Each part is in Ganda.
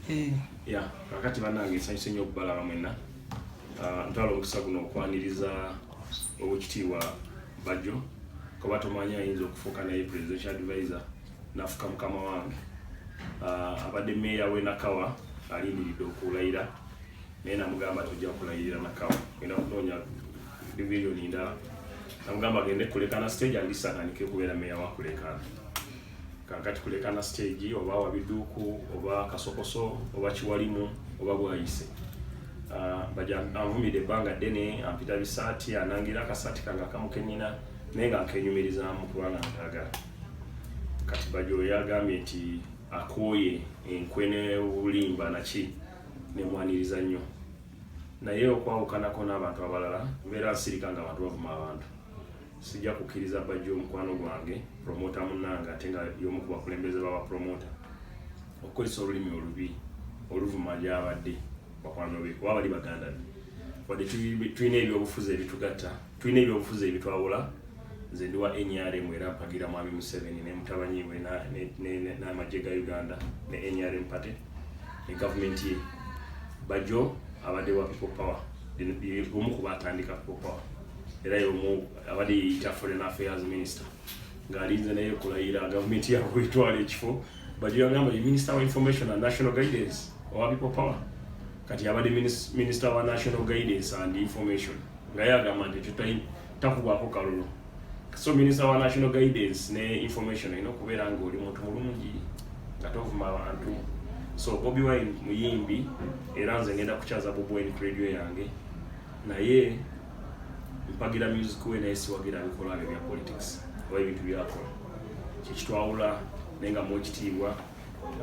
Eh. Ya, kakati bannange, nsanyuse nnyo okubalaba mwenna. Ah, ntwala omukisa guno okwaniriza Owekitiibwa Bajjo, kuba tomanyi ayinza okufuuka naye presidential advisor nafuka mukama wange. Ah, abadde meeya w'e Nakawa, alindiridde okulayira, naye namugamba tojja kulayirira Nakawa, genda kunoonya division ndala. Namugamba agende kulekana stage, alisa atandike okubeera meeya wa Kulekana. Kakati Kulekana stage oba Wabiduuku oba Kasokoso oba Kiwalimu oba Bwayise. Ah, Bajjo anvumidde ebbanga ddene, ampita bisaati, anangira akasaati kange akamu kennyina, naye nga nkenyumirizaamu kubanga nkaagala. Kati Bajjo yagambye nti akooye enkwe n'obulimba naki, nemwaniriza nnyo, naye okwawukanako n'abantu abalala, mbeera nsirika nga abantu bavuma abantu. Sijja kukkiriza Bajjo, omukwano gwange, promoter munnange, ate nga y'omu ku bakulembeze baba promoter, okukozesa olulimi olubi oluvuma gy'abadde bakwano be, kuba bali baganda be. Wadde tulina ebyobufuzi ebitugatta, tulina ebyobufuzi ebitwawula. Nze ndi wa NRM era mpagira Mwami Museveni ne mutabanyi we n'amagye ga Uganda ne NRM party ne gavumenti ye. Bajjo abadde wa People Power, omu ku batandika People Power, era y'omu abadde yeyita foreign affairs minister ng'alinze naye kulayira gavumenti yabwe etwala ekifo. Bajjo yagamba ye minister wa information and national guidance owa People Power. Kati abadde minister wa national guidance and information, nga ye agamba nti ekyo takubwako kalulu. So minister wa national guidance ne information olina okubeera nga oli muntu mulungi, nga tovuma abantu. So Bobi Wine muyimbi, era nze ngenda kukyaza Bobi Wine ku radio yange, naye mpagira music we, naye siwagira bikolwa bye bya politics oba ebintu byakola. Kyekitwawula, naye nga muwa ekitiibwa.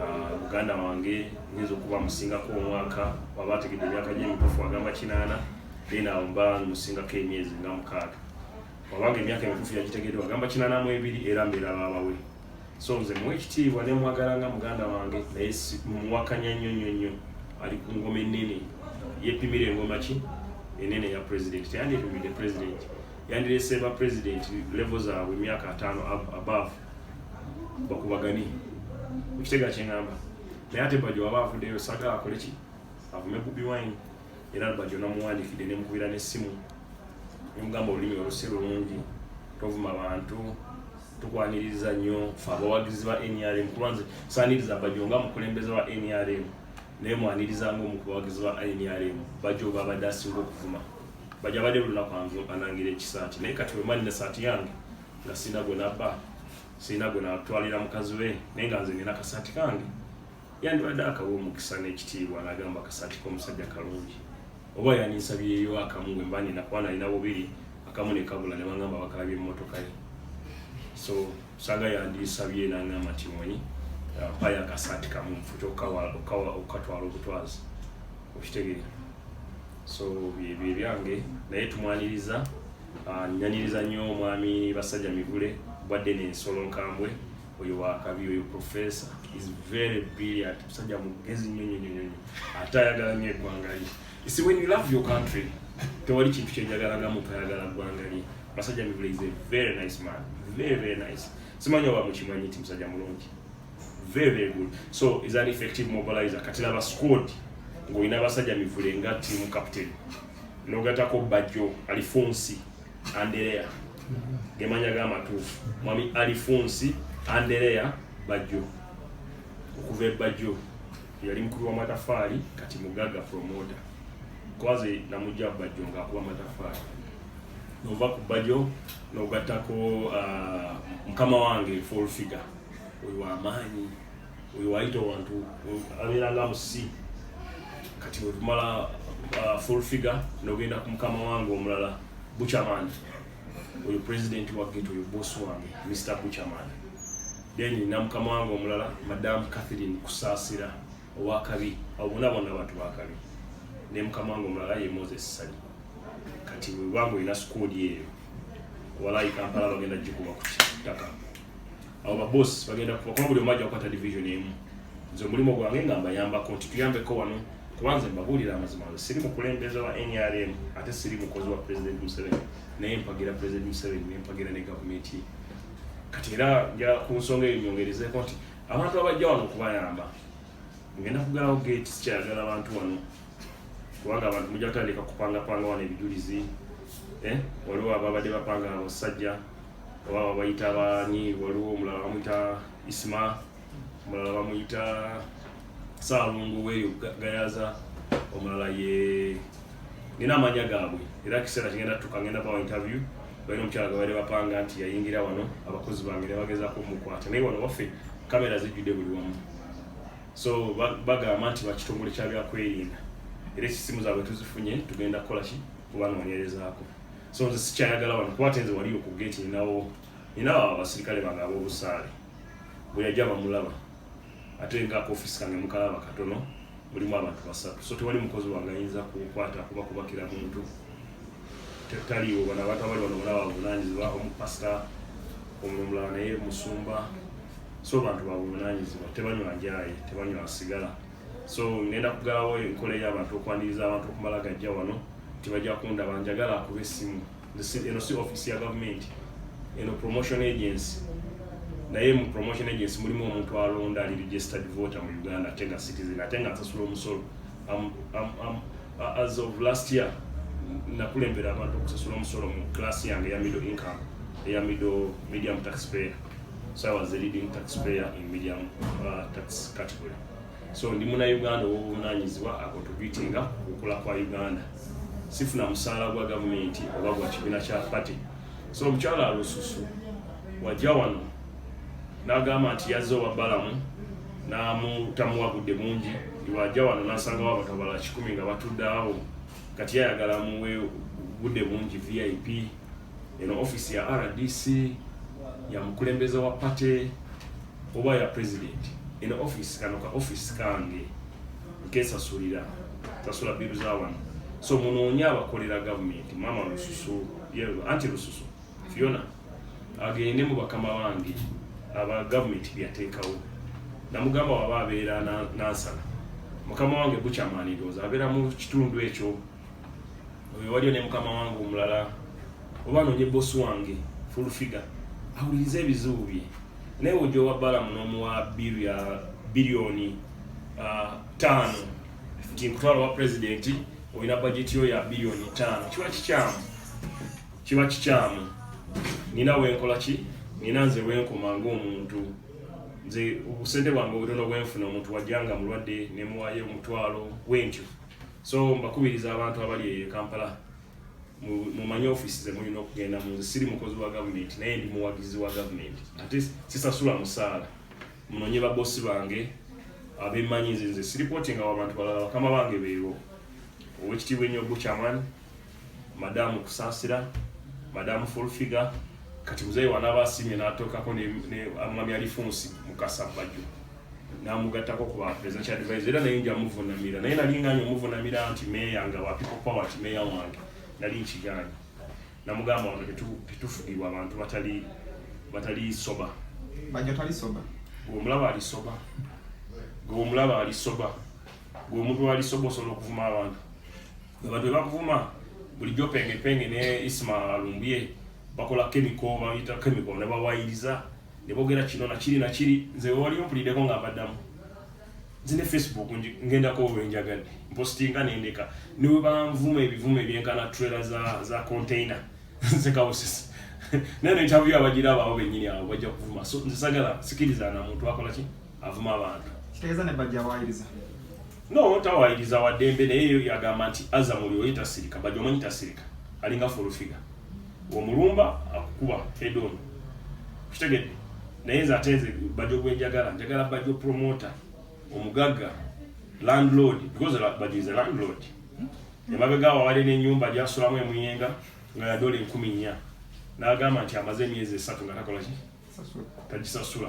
Ah, muganda wange, nyinza okuba musingako omwaka, waba ategedde emyaka gyemituufu agamba 80, then awo mba musingako emyezi nga 6. Wabanga emyaka emituufu yagitegedde agamba 82, era mbeera baabawe. So nze muwa ekitiibwa nemwagala nga muganda wange, naye muwakanya nnyo nnyo nnyo. Ali ku ngoma ennene, yepimira engoma ki enene ya president. Teyandyepimidde president, yandirese ba president level zaabwe emyaka 50 above bakubagane. Ekitega kyeŋŋamba, naye ate Bajjo waba avuddeyo, saagala akole ki, avume Bobi Wine. Era Bajjo namuwandikidde, nemukubira n'essimu, nemugamba olulimi olusi lulungi, tovuma bantu. Tukwaniriza nnyo fe abawagizi ba NRM, kuba nze saaniriza Bajjo nga mukulembeze wa NRM, naye mwaniriza ngaomu ku bawagizi ba NRM. Bajjo babadde asinga okuvuma. Bajjo abadde buli lunaku anangira ekisaati, naye kati wemba nina saati yange nga sirina gwe nabba, sirina gwe natwalira mukazi we, naye nga nze nina kasaati kange, yandibadde akawa omukisa n'ekitiibwa n'agamba akasaati k'omusajja kalungi, oba yandinsabyeyo akamu bwe mba nina, kuba nalina bubiri, akamu ne kabula ne bangamba bakalabye emmotoka ye. So sanga yandinsabye n'angamba nti omanyi, mpayo akasaati kamu nfuke okukatwala obutwazi, okitegeera? So byebyo ebyange, naye tumwaniriza. Ah, nyaniriza nnyo omwami Basajja Mivule bwadde n'ensolo nkambwe. Oyo wakabi, oyo professor is very brilliant, musajja mugezi nnyo nnyo nnyo nnyo, ate ayagala nnyo eggwanga lye. You see, when you love your country, tewali kintu kyenjagala nga muntu ayagala ggwanga lye. Basajja Mivule is a very nice man, very very nice. Simanyi oba mukimanyi nti musajja mulungi, very very good. So is an effective mobilizer. Kati laba squad ng'olina Basajja Mivule nga team captain, nogatako Bajjo Alifonsi Anderea, gemanya g'amatuufu, mwami Alifonsi Anderea Bajjo, okuva e Bajjo, yali mukulu w'amatafaali, kati mugaga promoter. Kwaze namujja Bajjo ng'akuba amatafaali. Nova ku Bajjo nogattako mukama wange Full Figure, oyo wamaanyi, oyo wayita wantu abeera nga musi. Kati wetumala Full Figure, nogenda ku mukama wange omulala Buchaman, oyo president wa ghetto, oyo boss wange Mr Buchaman. Then nina mukama wange omulala Madam Catherine Kusaasira owakabi. Abo bonna bonna abantu bakabi. Ne mukama wange omulala ye Moses Sali. Kati webanga olina squad eyo, walayi Kampala bagenda gikuba ku ttaka. Abo baboss bagenda kuba, kuba buli omu ajja kukwata division emu. Nze omulimu gwange nga mbayambako nti tuyambeko wano, kuba nze mbabuulira amazima, nze siri mukulembeze wa NRM, ate siri mukozi wa President Museveni, naye mpagira President Museveni, nempagira ne gavumenti ye. Kati era njagala ku nsonga eyo nyongerezeeko nti abantu abajja wano okubayamba Ngenda kugalawo gate, sikyayagala abantu wano kubanga abantu mujja kutandika kupangapanga wano ebijulizi. Eh, waliwo ababadde bapanga abasajja oba babayita baani, waliwo omulala bamuyita Isma, omulala bamuyita Saalongo weeyo Gayaza, omulala ye nina amanya gaabwe. Era kiseera kigenda tutuuka, ngenda bawa interview. Balina omukyala gwe babadde bapanga nti yayingira wano, abakozi bange ne bagezaako omukwata, naye wano waffe kamera zijjudde buli wamu. So bagamba nti bakitongole kya byakwerinda, era ekisimu zaabwe tuzifunye, tugenda kukola ki, kubanoonyerezaako. So nze sikyayagala wano kuba ate nze waliyo ku gate ninawo abasirikale bange ab'obusaale, bwe yajja bamulaba. Ate nga ofisi kange mukalaba katono, mulimu abantu basatu, so tewali mukozi wange ayinza kukwata kuba kubakira muntu. Taliiwo. Bano abantu abali wano bona babuvunanyizibwa, omupasita, omulala naye musumba, so bantu babuvunanyizibwa, tebanywa njaye, tebanywa sigala. So ngenda kugalawo enkola ey'abantu okwaniriza abantu okumala gajja wano tibajja kundaba. Njagala akuba essimu. Eno si office ya gavumenti, eno promotion agency, naye mu promotion agency mulimu omuntu alonda ali registered voter mu Uganda, ate nga citizen, ate nga nsasula omusolo. As of last year nakulembera abantu okusasula omusolo mu class yange eya middle income, eya middle medium taxpayer. So I was the leading taxpayer in medium tax category. So ndi muna Uganda ow'obuvunanyizibwa acontributinga ku kukula kwa Uganda. Sifuna musaala gwa gavumenti oba gwa kibiina kya party. So omukyala Alususu wajja wano n'agamba nti yazze owa Balamu n'amutamuwa budde bungi. Wajja wano n'asangawo abantu abalala 100 nga batudde awo, kati yayagala muwe budde bungi, VIP. Eno office ya RDC, ya mukulembeze wa party oba ya president? Eno office, kano ka office kange nkesasulira, sasula bill za wano. So munoonye abakolera gavumenti. Mama Lususu, anti Lususu Fiona agende mu bakama bange aba gavumenti byateekawo. Namugamba waba abeera Nansana, mukama wange Bukyamaani ndowooza abeera mu kitundu ekyo. Oyo waliyo ne mukama wange omulala, oba anoonye bosi wange Full Figure awulirize ebizibu bye. Naye ojja owa Balamu n'omuwa bill ya biliyoni 5 nti nkutwala wa pulezidenti, olina budget yo ya biliyoni 5, kiba kikyamu, kiba kikyamu. Nina wenkola ki, nina nze wenkoma ng'omuntu. Nze obusente bwange obutono bwenfuna, omuntu wajjanga mulwadde nemuwayo omutwalo bwentyo. So mbakubiriza abantu abali eyo e Kampala, mumanye ofisi ze mulina okugenda mu. Nze siri mukozi wa gavumenti, naye ndi muwagizi wa gavumenti, ate sisasula musaala. Munonye babosi bange abemmanyi. Nze siripootinga wa bantu balala, bakama bange beebo: owekitiibwa ennyo Buchaman, Madamu Kusaasira, Madamu Full Figure. Kati muzeeyi wanaaba asiimye n'atuukako ne Mwami Alifunsi Mukasa Bajjo n'amugattako ku ba presidential advisor, era naye nja muvunamira. Naye nali nganye omuvunamira nti meeya nga wa People Power, nti meeya wange, nali nkigaanye. Namugamba wano tetufugibwa abantu batali sober. Bajjo tali sober. Gwe omulaba ali sober? Gwe omulaba ali sober? Gwe omuntu ali sober osobola okuvuma abantu? Abantu bwe bakuvuma bulijjo, Pengepenge ne Isma Alumbye bakola chemical, bayita chemical, ne bawayiriza ne boogera kino nakiri nakiri. Nze wali ompuliddeko nga mbaddamu? Nze ne Facebook ngendako wenjagadde, mpostinga nendeka, niwe banvuma ebivumo ebyenkana trailer za container, nze kawusisi. Naye no interview abagiraba abo bennyini abo bajja kuvuma. So nze sagala sikiriza na muntu akola ki, avuma abantu. Kitegeeza ne Bajjo awayiriza? No, tawayiriza, waddembe, naye yagamba nti Azamuli oye tasirika. Bajjo omanyi tasirika, alinga Full Figure, omulumba akukuba head on, kitegedde? Naye nze ate nze Bajjo gwenjagala, njagala Bajjo promoter omugagga, landlord, because Bajjo is a landlord. Emabega awo abadde n'ennyumba gyasulamu emuyenga nga ya dola 4000, n'agamba nti amaze emyezi 3 nga takola ki, tagisasula.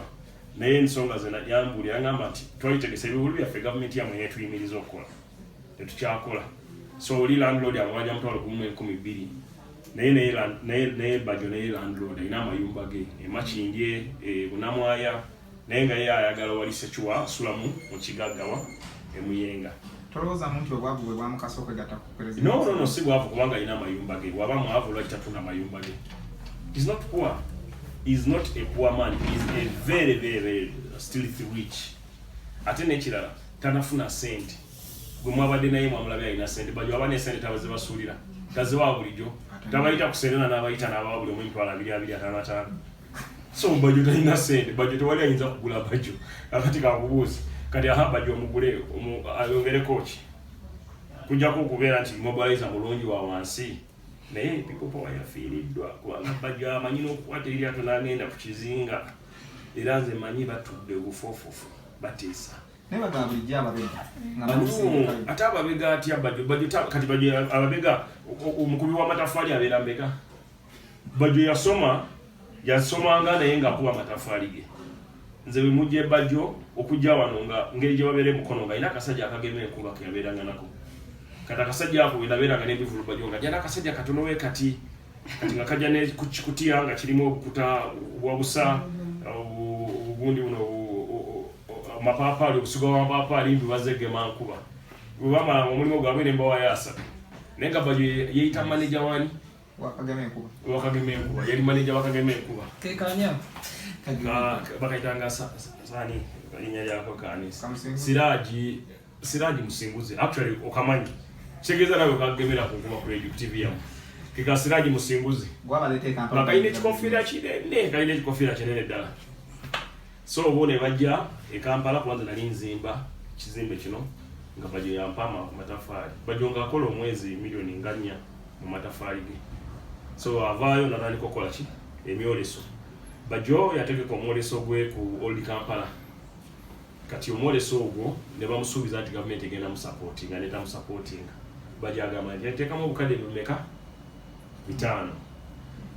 Naye ensonga ze yambuulira, yangamba nti twalitegesa ebivulu byaffe, gavumenti yammwe netuyimiriza okukola, tetukyakola. So oli landlord amubanja 1,200, naye Bajjo naye landlord, alina amayumba ge emakindye e Bunamwaya, naye nga ye ayagala wali secure, asulamu mu kigaggawa emuyenga. Tolowoozamu nti obwavu bwe bwamukasa okwegatta ku president? No, si bwavu, kubanga alina amayumba ge. Waba mwavu, lwaki tatunda amayumba ge? He's not poor. He's not a poor man. He's a very, very, very still rich. Ate n'ekirala, Tanafuna sente. Gwe mwabadde naye mwamulabye alina sente. Bajjo aba ne sente tabazibasuulira, tazibawa bulijjo, tabayita ku Serena n'abayita n'abawa buli omu 2,250 50. So Bajjo talina sente. Bajjo tewali ayinza kugula Bajjo. Akati kakubuuzi kati, aha, Bajjo omugule ayongereko ki kujjako okubeera nti mobilizer mulungi wa wansi? Naye People Power yafiiriddwa, kubanga Bajjo amanyi n'okukwata eryato n'agenda ku kizinga. Era nze manyi batudde obufuufufu bateesa. Naye bagamba bulijjo ababega nga No, bamusindikayo. Ate ababega atya Bajjo? Bajjo kati Bajjo ababega, omukubi w'amatafaali abeera mbega. Bajjo yasoma, yasomanga naye ng'akuba amatafaali ge. Nze bwe mujja Bajjo okujja wano, nga ngeri gye babeera emukono, nga alina akasajja akagema enkuba ke yabeeranga nako. Kati akasajja ako bwe nabeeranga n'ebivulu, Bajjo nga ajja n'akasajja katono we kati kati, nga kajja ne ku kikutiya nga kirimu obukuta bwa busa, obugundi buno, amapaapaali, obusigo bw'amapaapaali, mbi bazegema nkuba. Bwe bamala omulimu gwabwe ne mbawayo 30. Naye nga Bajjo yeeyita maneja wani? Wakagema enkuba. Wakagema enkuba. Yali maneja wakagema enkuba. Kekanya. Bakayitanga sani, linnya lyako kani? Kamusinguzi. Siraji, Siraji Musinguzi. Actually okamanyi, kitegeeza nawe kagemera ku nkuba ku radio, ku TV yamu. Keka Siraji Musinguzi. Gwabaleeta e Kampala. Nga kalina ekikofiira kinene, kalina ekikofiira kinene ddala. So obo ne bajja e Kampala, kubanza nali nzimba kizimbe kino, nga Bajjo yampa amatafaali. Bajjo ng'akola omwezi miliyoni nga 4 mu matafaali ge. So avaayo natandika okukola ki? Emyoleso. Bajjo yategeka omwoleso gwe ku Old Kampala. Kati omwoleso ogwo ne bamusuubiza nti gavumenti egenda musupportinga, netamusupportinga. Bajjo agamba nti yateekamu obukadde bumeka? 5.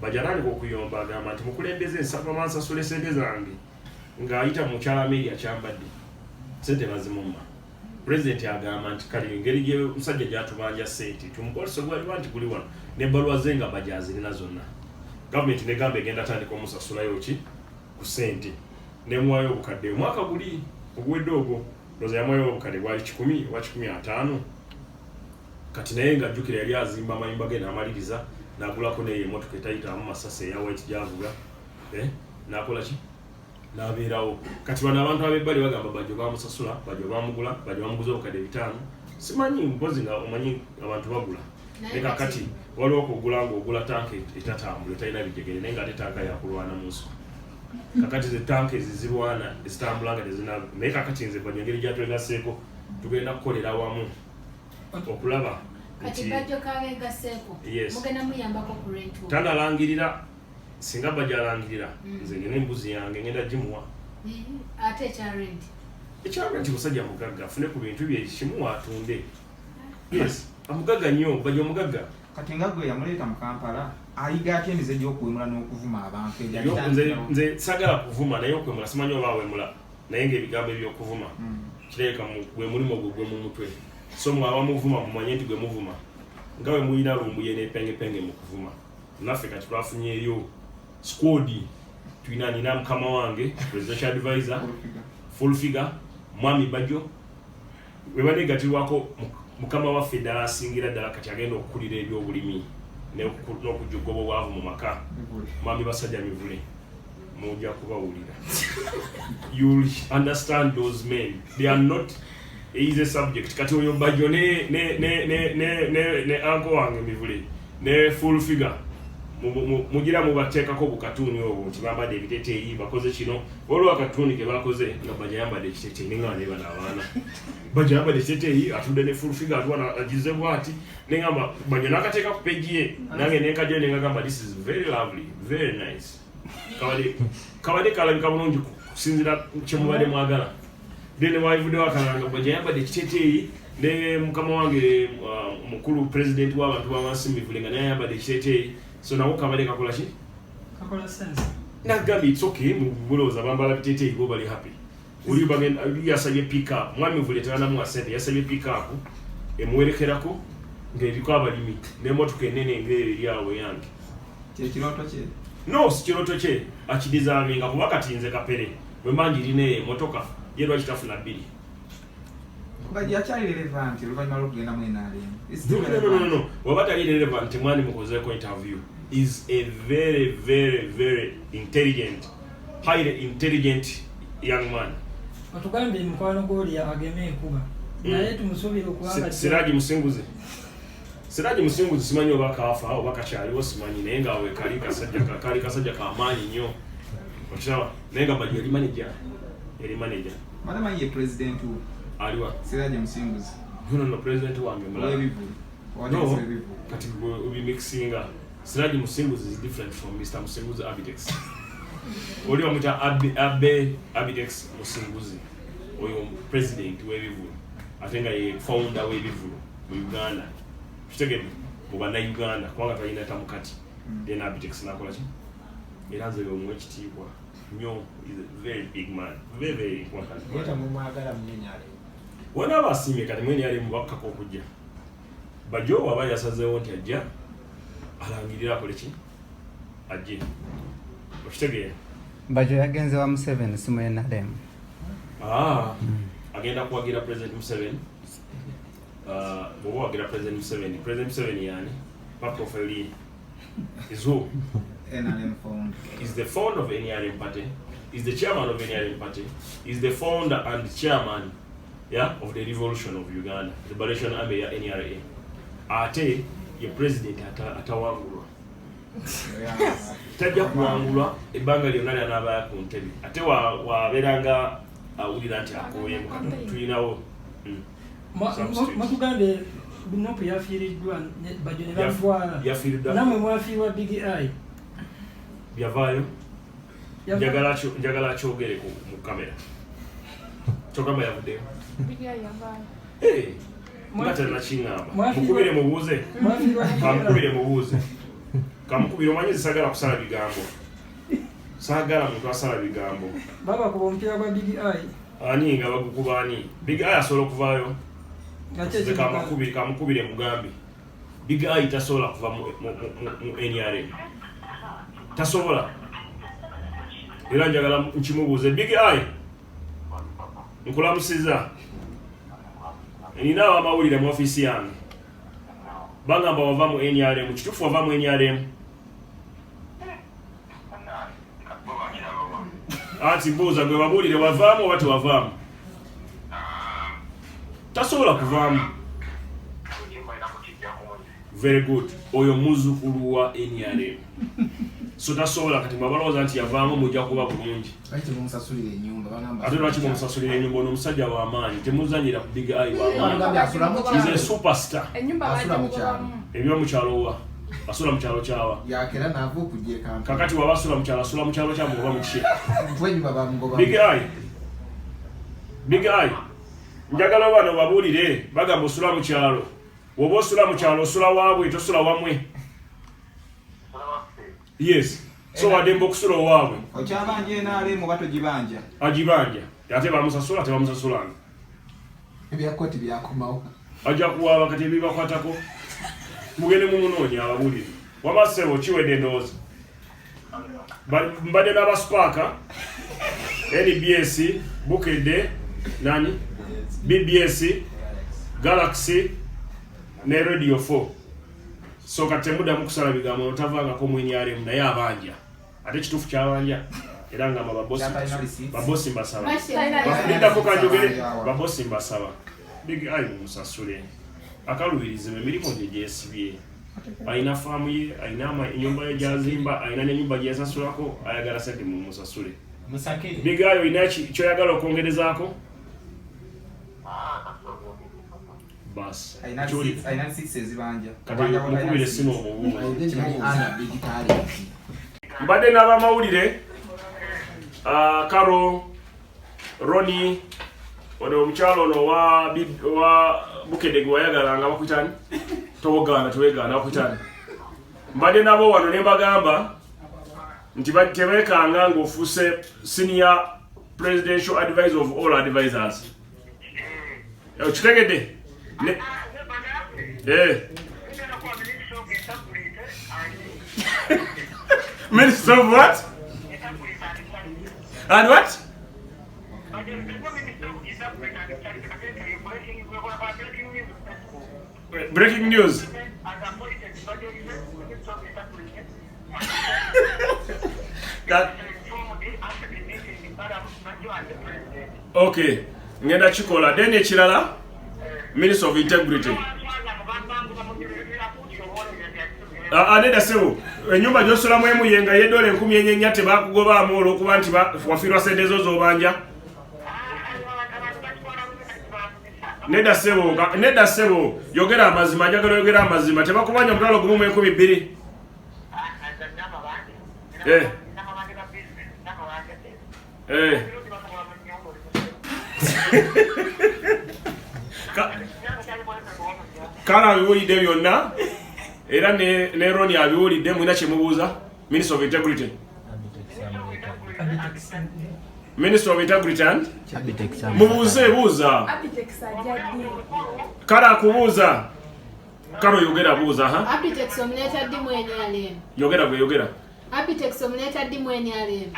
Bajjo atandika okuyomba, agamba nti mukulembeze, nsaba bansasule sente zange, ng'ayita mu mukyala Mary akyambadde sente bazimumma. Pulezidenti agamba nti kale engeri gye musajja gyatubanja sente, tumukolese gwaliba nti guli wano n'ebbaluwa ze nga Bajjo azirina zonna. Gavumenti negamba egenda tandika omusasulayo ki ku sente, nemuwayo obukadde omwaka guli oguwedde ogwo, ndowooza yamuwayo obukadde bwali 100 oba 150. Kati naye ng'ajjukira yali azimba amayumba ge n'amaliriza, n'agulako neyo emotoka etayitamu masasi eya white gyavuga, eh, n'akola ki, n'abeerawo. Kati bano abantu ab'ebbali bagamba Bajjo bamusasula, Bajjo bamugula, Bajjo bamuguza obukadde 5. Simanyi, mpozi nga omanyi abantu bagula. Naye kakati waliwo okugula ng'ogula tanka etatambula, etalina bijegere, naye ng'ate tanka yakulwana mu nsiko. Kakati ze tanka ezizirwana ezitambula nga tezina. Naye kakati nze Bajjo engeri gyatwegaseeko, tugenda kukolera wamu okulaba Kati nti Bajjo kabegaseeko? Yes. Mugenda muyambako ku rent? Tanalangirira. Singa Bajjo alangirira, nze nina embuzi yange ngenda gimuwa. Ate ekya rent? Ekya rent, musajja mugagga, afune ku bintu bye kimuwa atunde. Yes, amugagga nnyo, Bajjo omugagga. Kati nga gwe yamuleeta mu Kampala, ayiga atya emize gy'okuwemula n'okuvuma abantu ebyo? Nze sagala kuvuma, naye okwemula simanyi oba awemula, naye ngaebigambo ebyokuvuma kirabika gwe mulimu ogwo gwe mu mutwe. So mwaba muvuma, mumanye nti gwe muvuma nga bwe muyina Lumbuye n'epengepenge mu kuvuma. Naffe kati twafunyeeyo squad. Tulina, nina mukama wange presidential advisor, full figure, mwami Bajjo, we banegatirwako mukama waffe ddala asingira ddala kati agenda okukulira ebyobulimi n'okujja okugoba obwavu mu maka, mwami Basajja Mivule. Mujja kubawulira. You'll understand those men, they are not easy subject. Kati oyo Bajjo ne uncle wange Mivule ne full figure, mugira mubateekako bukatuuni obwo nti bambadde ebiteteeyi, bakoze kino. Waliwo akatuuni ke bakoze nga Bajjo ayambadde ekiteteeyi, neŋŋamba naye bano abaana, Bajjo ayambadde ekiteteeyi, atudde ne full figure, atuwana agize bwati, neŋŋamba Bajjo n'akateeka ku page ye, nange nenkajjayo nengagamba, "This is very lovely, very nice." Kabadde kalabika bulungi kusinziira kyemubadde mwagala. Then wavuddewo akalanga Bajjo ayambadde ekiteteeyi ne mukama wange mukulu president w'abantu bawansi Mivule nga naye ayambadde ekiteteeyi. So nako kabadde kakola ki? Kakola sense. Nagambye it's okay, mulowooza bambala biteteeyi bo bali happy. Oli bagenda, oli yasabye pick up, mwami Mivule tebanamuwa sente, yasabye pick up emuwerekerako ng'eriko abalimi n'emotoka enene ng'eyo eri awo yange. Kyekirooto kye? No, si kirooto kye, akideservinga, kuba kati nze Kapere bwe mba ngirina eyo emotoka, ye lwaki tafuna bbiri? Kuba yakyali relevant oluvannyuma lw'okugenda mu NRM. It's still No, no, no, no, no. Waba tali relevant, mwani mukozeeko interview. Is a very, very, very intelligent, highly intelligent young man. Otugambye mukwano gwoli ageme enkuba, naye tumusuubire okubanga Siraji Musinguzi. Siraji Musinguzi simanyi oba kaafa oba kakyaliwo, simanyi, naye nga we kali kasajja kali kasajja kamaanyi nnyo, okiraba, naye nga Bajjo yali manager, yali manager. Mbadde manyi ye president wo. Aliwa? Siraje Musinguzi. No, no, no, president wange mulala. Ow'ebivvulu. No, Owategese ebivvulu. kati gwe obimixinga. Siraji Musinguzi is different from Mr. Musinguzi Abitex. Oli bamuyita Abe Abitex Musinguzi, oyo president w'ebivvulu, ate nga ye founder w'ebivvulu mu Uganda, kitegedde, mu bannayuganda, kubanga talina tamukati. Then Abitex nakola ki, era nze omuwa ekitiibwa nnyo. Is a very big man, very very important Ye man. temumwagala munyenyale. Wanaaba asiimye kati mwene yali mubakkako okujja. Bajjo waba yasazeewo nti ajja alangirira akole ki, ajje, okitegeera? Bajjo yagenze wa Museveni, si mu NRM. Ah, agenda kuwagira President Museveni. Ah, bw'oba wagira President Museveni, President Museveni yani pa profile ye is who? NRM founder. Is the founder of NRM party, is the chairman of NRM party, is the founder and chairman, yeah, of the revolution of Uganda, Liberation Army ya NRA. Ate ye president atawangulwa. Tajja kuwangulwa ebbanga lyonna lyanaabaya ku ntebe. Ate wabeera nga awulira nti akooyemu katono, tulinawo Substitute. Mwatugambye Nopu yafiiriddwa Bajjo ne bamutwala. Yafiiriddwa. Nammwe mwafiirwa Big Eye. Byavaayo. Njagala akyogere mu kamera. Kyogamba yavuddeyo. Big Eye yavaayo. Hey, nga talina kiŋŋamba. Mwafiirwa- Mukubire mubuuze. Mwafiirwa Big Eye. Kamukubire mubuuze, kamukubire. Omanyi saagala kusala bigambo, saagala muntu asala bigambo. Babakuba omupiira gwa Big Eye. Ani nga bagukuba ani? Big Eye asobola okuvaayo? Nga ki Nze kamukubire mugambe Big Eye tasobola kuva mu NRM, tasobola. Era njagala nkimubuuze. Big Eye, nkulamusiza. Nina abamawulire mu ofiisi yange, bagamba wava mu NRM. Kituufu wava mu NRM? Anti mbuuza gwe, babuulire, wavaamu oba tewavaamu? Tasobola kuvaamu. Very good. Oyo muzukulu wa NRM, so tasobola. Kati mwabalowooza nti yavaamu, mujja kuba bulungi. Lwaki temumusasulira ennyumba? Bagamba Ate lwaki mumusasulira enyumba? Ono omusajja w'amaanyi, temuzanyira ku Big Eye, w'amaanyi. Bagambye asula mu Is a kyalo. superstar. Ennyumba Asula mu kyalo. bagimugobamu. Ebyo mu kyalo wa? Asula mu kyalo kyawa? Yakera naava okujja e Kampala. Kakati waba asula mu kyalo, asula mu kyalo kyammwe oba mu kiki? Kuba ennyumba bamugobamu. Big Eye, Big Eye, njagala bano babuulire, bagamba osula mu kyalo. Woba osula mu kyalo, osula waabwe, tosula wamwe? Yes, so wadembe okusula owaabwe. Okyabanja NRM oba togibanja? Agibanja. Ate bamusasula, tebamusasulanga? Ebya kooti byakomawo. Ajja kuwaaba. Kati ebibakwatako mugende mumunoonya ababuulire. Wama ssebo, kiwedde endowooza. Mbadde n'abaspaaka, NBS, Bukedde, nani, BBS, Galaxy ne Radio 4. So kati temuddamu kusala bigambo. Otavangako mu NRM, naye abanja, ate kituufu kyabanja. Era ngamba babosi, Kyatalina receipts. babosi mbasaba. Lwaki talina Lindako kanjogere. Babosi mbasaba, Big Eye mumusasule, akalubirize emirimu gye gyesibye. Alina faamu ye, alina ennyumba ye gyazimba, alina n'ennyumba gyeyasasulako. Ayagala sente, mumusasule. Musakire. Big Eye, olina kyoyagala okwongerezaako? Basi. Alina Kyoli. alina receipts ezibanja. Kati mukubire essimu omubuuze. Kimubuuze. Mbadde n'abamawulire, Caro, Roni, ono omukyalo ono owa Bukedde gwe wayagalanga, bakuyitani? Towogaana, tewegaana, bakuyitani? Mbadde nabo wano ne mbagamba nti tebeekanga ng'ofuuse senior presidential advisor of all advisors. Okitegedde? Minister of what and what? Breaking news. Okay, ngenda kikola. Then ekirala, Minister of Integrity. Nedda ssebo, ennyumba gy'osulamu emuyenga y'eddoola 4,400 tebakugobaamu olw'okuba nti wafiirwa ssente zo z'obanja? Nedda ssebo, nedda ssebo, yogera amazima, njagala oyogera amazima. Tebakubanja 10,000? Eh. Eh. Kale abiwulidde byonna, era ne Roni abiwulidde. Mulina kyemubuuza Minister of Integrity? Minister of Integrity and mubuuze, buuza. Kale akubuuza. Kale oyogera, buuza ha. Abitex omuleeta ddi mu NRM? Yogera gwe, yogera. Abitex omuleeta ddi mu NRM?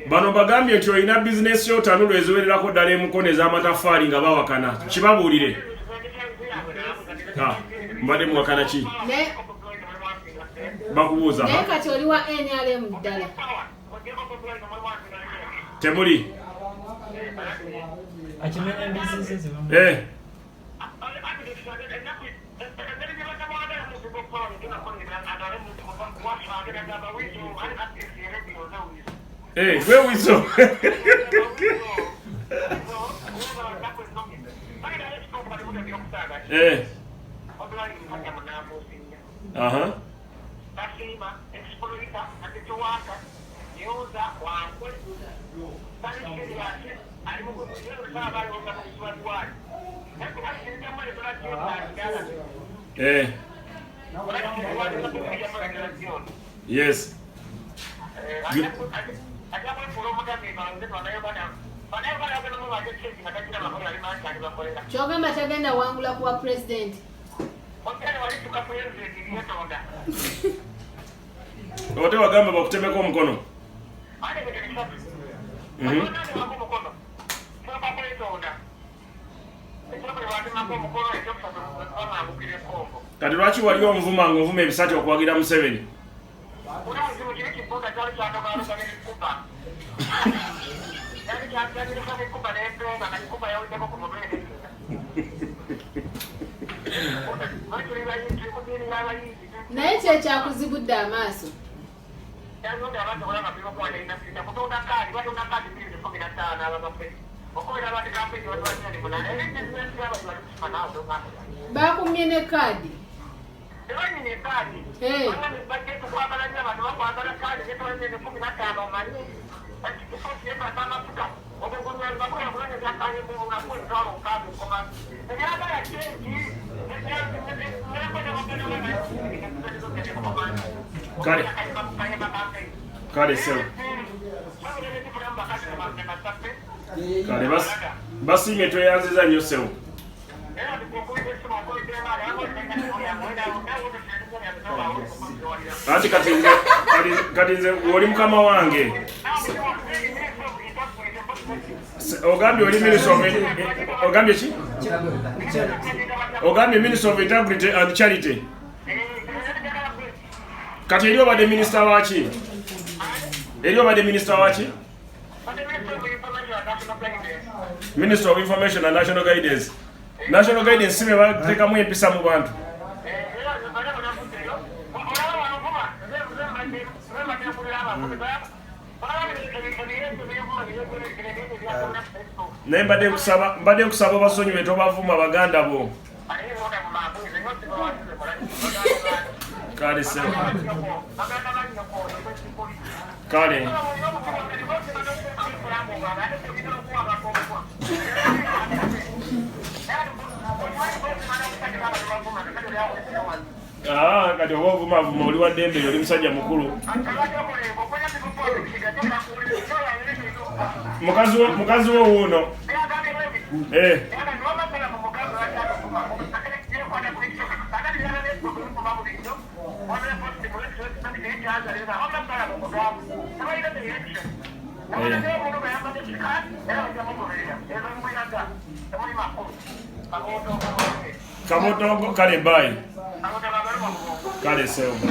Bano bagambye nti olina bizinesi yo tanulu eziwererako ddala emukono ez'amataffaali nga bawakana. Kibabuulire. Mbadde muwakana ki? Bakubuuza. Naye kati oli wa NRM ddala? Temuli. Akimenya embizi ze. Eh. Eh, gwe wizo. Eh. Aha. Eh. Yes. Kyogamba tagenda wangula kuwa president? Ote wagamba bakutemeko omukono. Kati lwaki wali omuvuma ng'ovuma ebisati okuwagira Museveni? Naye kyekyakuzibudde amaaso. Bakumye ne kaadi. Kale. Kale sebo. Kale basiimye, tweyanziza nnyo ssebo. Anti kati nze oli mukama wange. Ogambye oli Minister of, ogambye ki? Ogambye Minister of Integrity and Charity. Kati eri obadde minisita waki? Eri obadde minisita waki? Minister of Information and National Guidance. National Guidance si be bateekamu empisa mu bantu. Naye mbadde nkusaba obasonyiwe, tobavuma baganda bo. Kale ssebo. Kale. Kati oba ovumavuma oli wa ddembe, oli musajja mukulu. Mukazi wo wuuno. Eh. Kamotogo, kale, bye. Kale, sebo.